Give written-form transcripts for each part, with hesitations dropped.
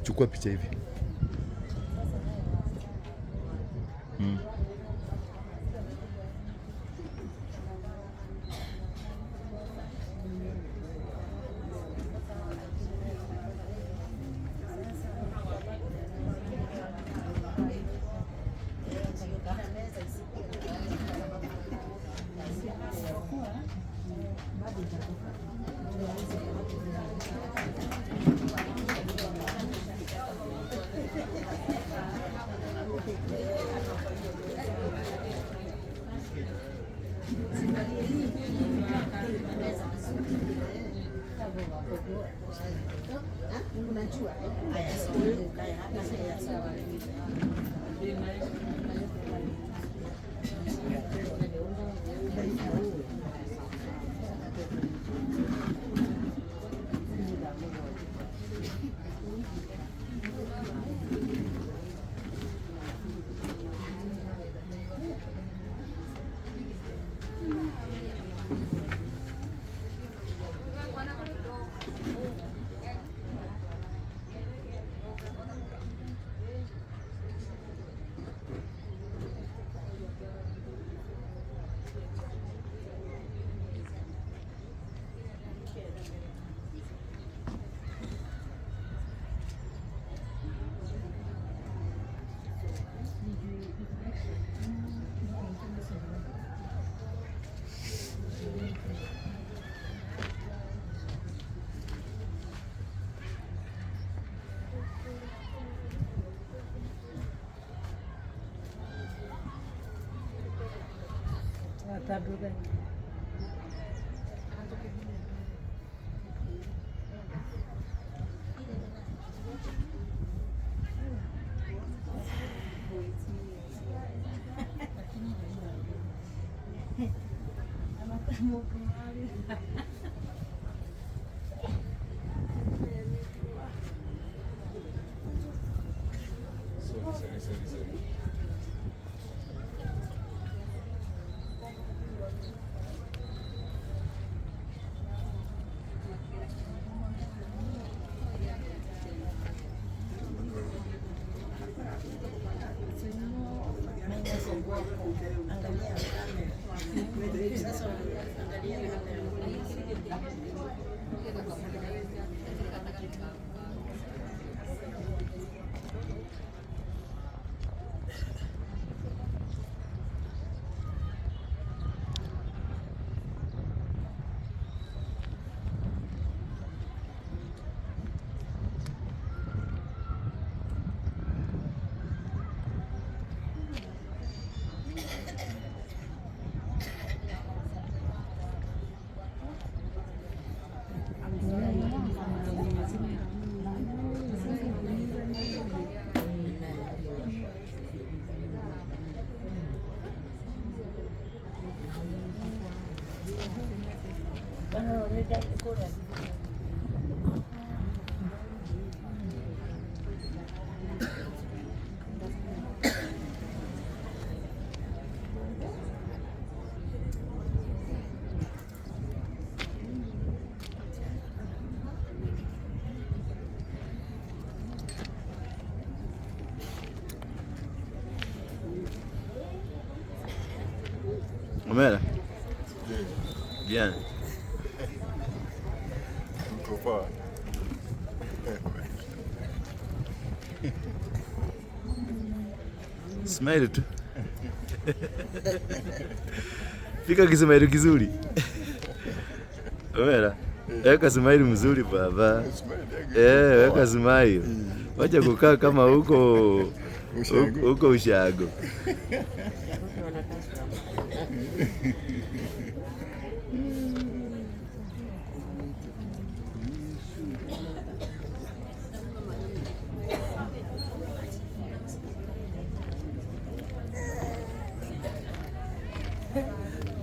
Chukua picha hivi. Omera. Bien. Uko poa. Smile tu. Pika kismaili kizuri. Omera. Weka smile mzuri baba. Smile yake. Weka smile. Wacha kukaa kama huko Ushago. huko ushago.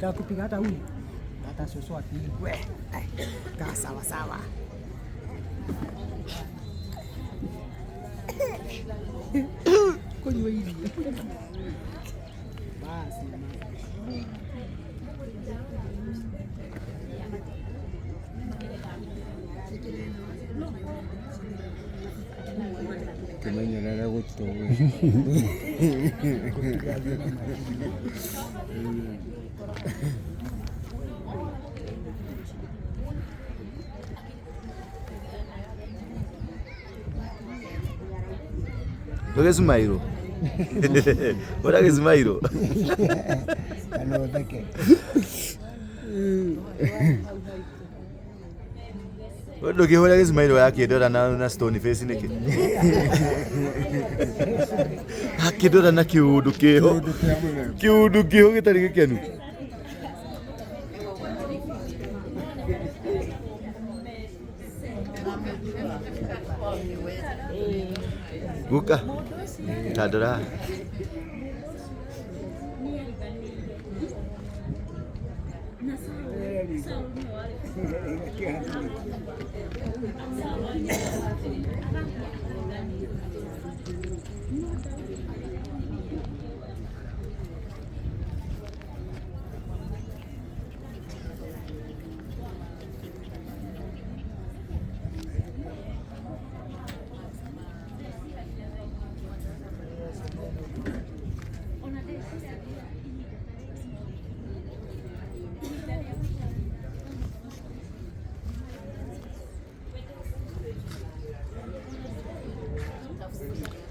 Takupiga hata huyu hata soso apigwe. Kaa sawa sawa. Kunywa hivi. Basi. Kimenyerere gũtũ. Look Sumairo. What is Sumairo? Kana ũtheke. Ndũkĩhũra gĩcumairũ yakĩndora na stone face nĩkĩ? Akĩndora na kĩũndũ kĩho. Kĩũndũ kĩho gĩtarĩ gĩkenu. Guka. Ta ndora.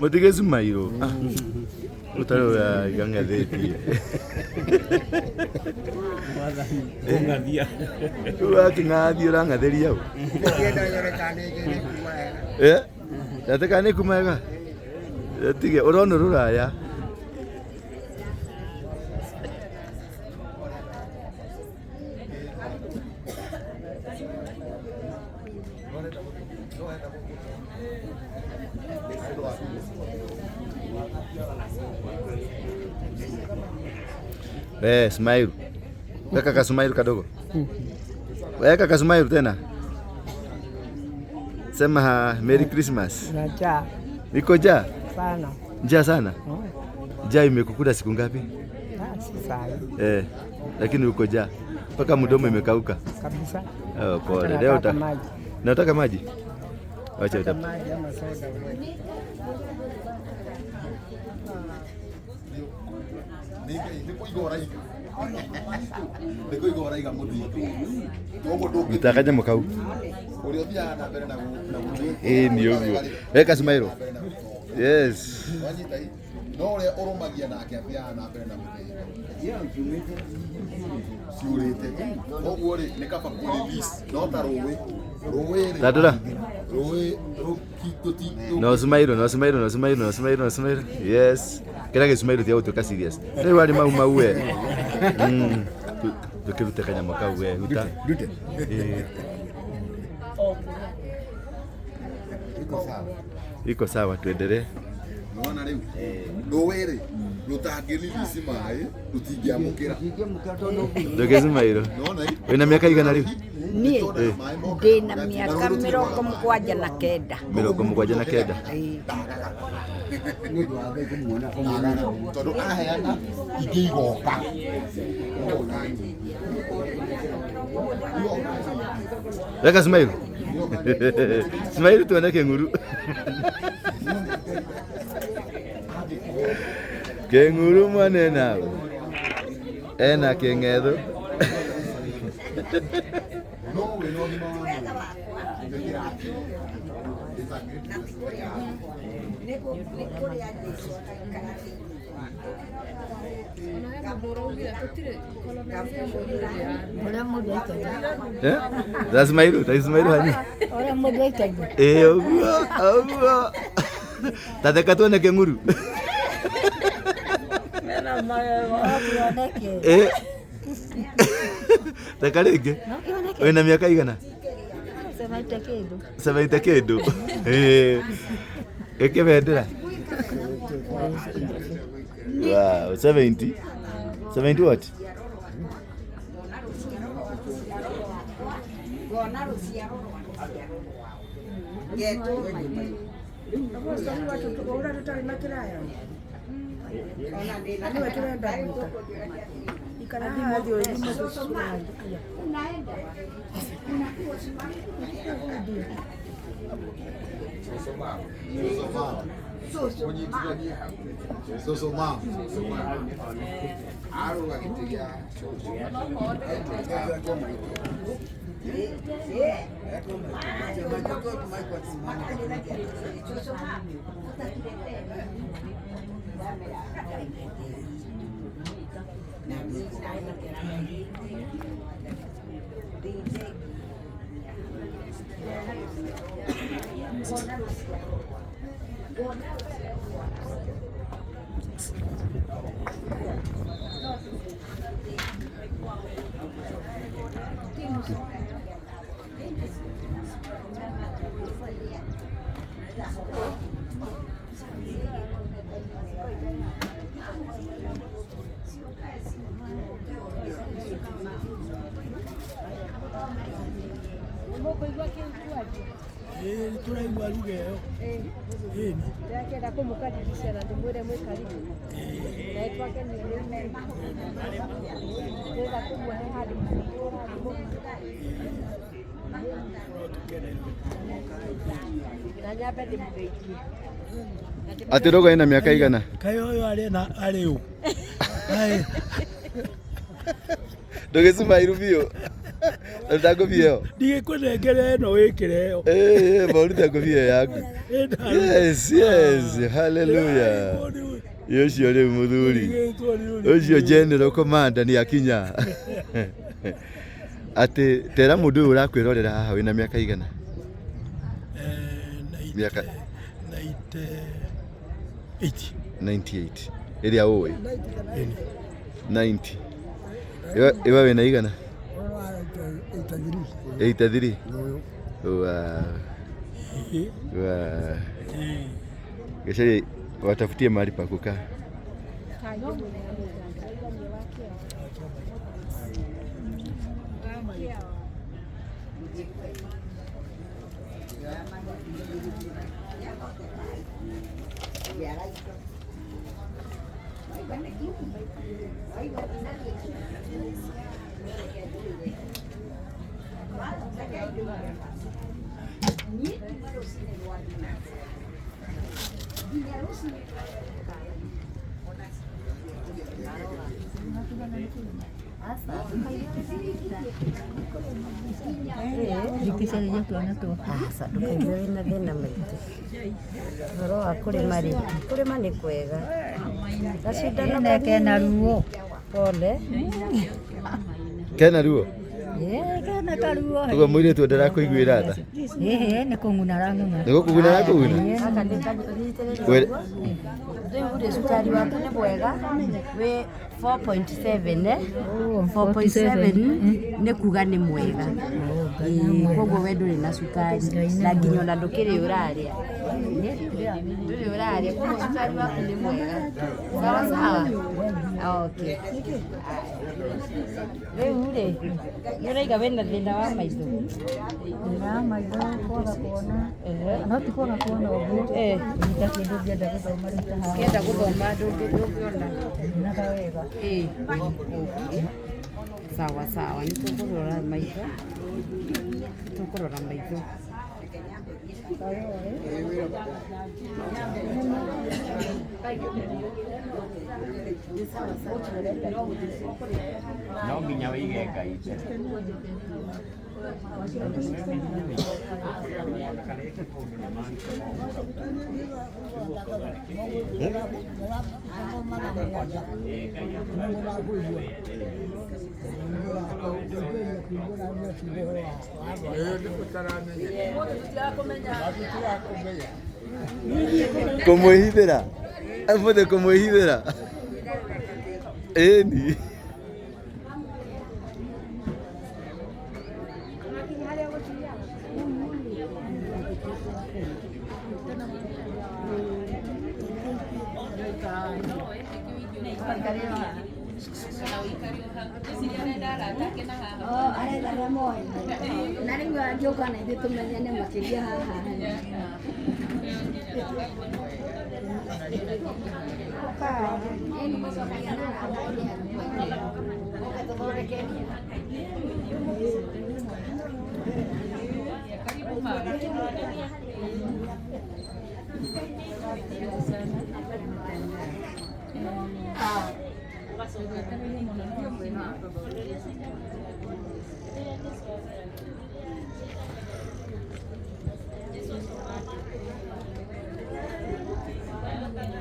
Mũtige Sumairũ. Ũtarĩ ũrang'athĩtie. Kũng'athia. Rĩu wakĩng'athia ũrang'athĩria ũ? Ndĩrenda nyone kana nĩ kuma wega. Eh? Ndateka nĩ kuma wega? Tige ũrona rũraya. Eh, Smile. Weka kasumairu kadogo. Weka kasumairu tena. Sema Merry Christmas. Najaa Niko njaa? sana. Njaa sana? Oh, Njaa imekukuta siku ngapi? ah, si sahi Eh, lakini uko njaa mpaka mdomo imekauka. kabisa. Oh, pole. Hata Leo nataka uta maji. Nataka maji. Wacha Nataka uta maji ama soda wewe. Nĩ kũiga ũraiga. Nĩ kũiga ũraiga mũthiithũ. Koguo ndũngĩ Mtakaja mkau. ũrĩa ũthiaga na mbere na gũtuĩka. Eh, ni ũguo. Weka Sumairo. Yes. Wanyita i? No ũrĩa ũrũmagia nake athiaga na mbere na gũthĩnjwo. Ciũrĩte. Koguo rĩ nĩ kaba kũ release no ta rũĩ. Rũĩ rĩ. Tandũra. Rũĩ rũti No Sumairo, no Sumairo, no Sumairo, no Sumairo, no Sumairo. Yes. Kĩrĩa gĩcumairo tiga gũtuĩka serious. Rĩu arĩ mau mau we. Mm. Tũkĩrute kanyamũ kau we. Ruta. Ndute. Eh, Iko sawa. iko sawa tuendelee. Nĩwona rĩu rũĩ rĩ rũtangĩ release maĩ rũtingĩamũkĩra. Ndũgĩcumairo. Nĩwona i? Wĩna mĩaka igana rĩu? Niĩ Nĩtuonaga maĩ moka ndĩ na na mĩaka rũĩ mĩrongo rũtirĩ 79. 79. Ĩĩ. Tondũ aheana ingĩ igoka. Weka Smile. Smile tuone kĩng'uru. Kĩng'uru mwana nawe. Ena kĩng'etho. No wĩna ũgima wa mwĩrĩ nĩ kĩrathimo. It's a great blessing. Ũrĩa mũndũ aikagia. Eh? Ta Smile, ta Smile hanyu. Ũrĩa mũndũ aikagia. Eh, ũguo, ũguo. Ta theka tuone kĩng'uru. Mena magego kĩoneke. Eh. Theka rĩngĩ. No kĩoneke. Wĩna mĩaka igana? Semaite kĩndũ. Seventy kĩndũ. Eh. Ĩkĩbendera. Wow, 70. 70 what? Ngona rũciaro rwa rũciaro rwao. Ngetwo maitũ. Ũrĩa tũtarĩ na kĩraya. Na nĩwe tũrenda gwĩta. Ikara haha thiĩ ũthime cũcũ. Cũcũ mama. Arũga gĩtĩ gĩa cũcũ. Etwo maitũ. Tũraigua ruga ĩyo. Ĩni. Ndĩrakĩenda kũmũkaribisha na ndĩmwĩre mwĩ karibu. Na nĩtwakenio nĩ inyuĩ. Ndĩrenda kũmuohe handũ na nyambe ndĩmũgeithie. Atĩ rogo ĩna mĩaka igana? Kaĩ ũyũ arĩ na arĩ ũ? Ndũgĩcuma iru biũ. Ruta ngũbia ĩyo. Ndigĩkũnengere ĩno wĩkĩre ĩyo. Ĩĩ, ruta ngũbia ĩyo yaku. Yes, yes, hallelujah. Ũcio rĩu mũthuri. Ũcio general commander nĩ akinya. Atĩ tera mũndũ ũyũ ũrakwĩrorera haha wĩna mĩaka igana? Mĩaka 98. 98. Ĩrĩa ũĩ? 90. Iwe wĩna igana? 83. Wow. Wow. Gĩcaria watafutie mahali pa kukaa. Ndikĩcaria twana twaku. Aca ndũkaigue wĩna thĩna maitũ. Ũhoro wa kũrĩma rĩ, kũrĩma nĩ kwega. Gacindano Kena ruo. Pole. Kena ruo? Kena karuo. Ũguo mũirĩtu ndarakũiguĩra tha? Ĩĩ nĩ kũng'una arang'una. Nĩ gũkũguna arakũguna? Gaka nĩ kanyitĩrĩre rĩu rĩ cukari waku nĩ mwega wĩ 4.7 eh? 4.7 nĩ kuga nĩ mwega. Koguo we ndũrĩ na cukari na nginya ona ndũkĩrĩ ũrarĩa. Ndũrĩ ũrarĩa koguo cukari waku nĩ mwega. Sawa sawa. Okay. Rĩu rĩ nĩ ũraiga wĩna thĩna wa maitho? Thĩna wa maitho kwaga kuona. No ti kwaga kuona ũguo. Nĩ ta kĩndũ ngĩenda gũthoma rĩu ta haha. Ũngĩenda gũthoma ndũngĩona. Ndionaga wega. Sawa sawa, nĩ tũkũrora maitho. Tũkũrora maitho. No nginya wĩige Ngai mbere. Kũmwĩhithĩra? Ũmũthĩ kũmwĩhithĩra? Ĩni. Na rĩu angĩũka na ithuĩ tũmenyane makĩria haha.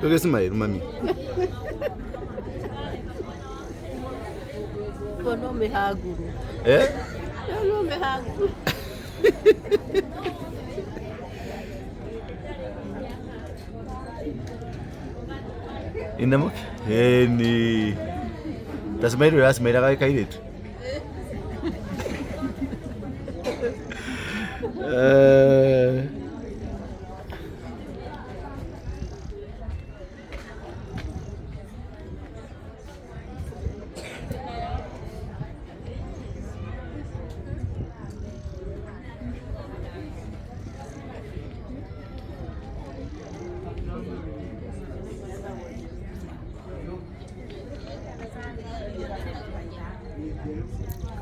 Ndũgĩcimaĩru mami. No mĩhanguru. Eh? No mĩhanguru. Inamuke? Eni. Ta smile ũracimĩraga wĩ kairĩtu? Eh.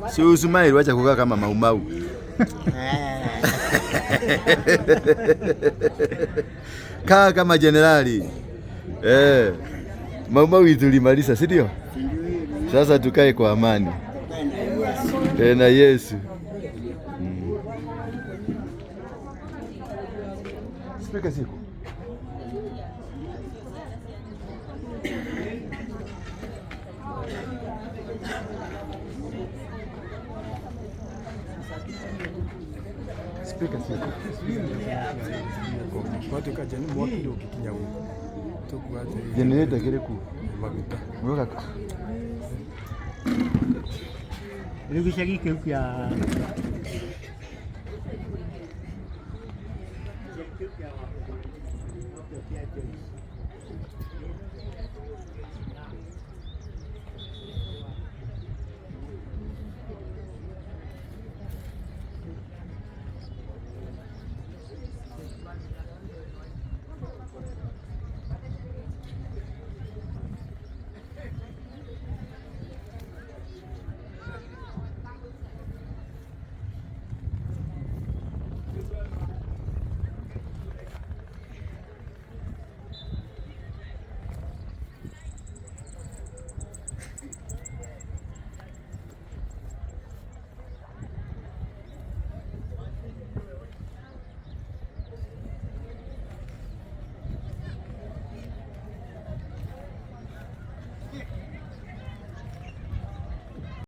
Si usmile, wacha kukaa kama maumau. Kaa kama jenerali. Eh. Maumau tulimaliza, si ndio? Sasa tukae kwa amani. Na Yesu. Spika siku. Spika siku. Generator kiri ku. Maguta. Mroka. Rĩu gĩcagi kĩu kĩa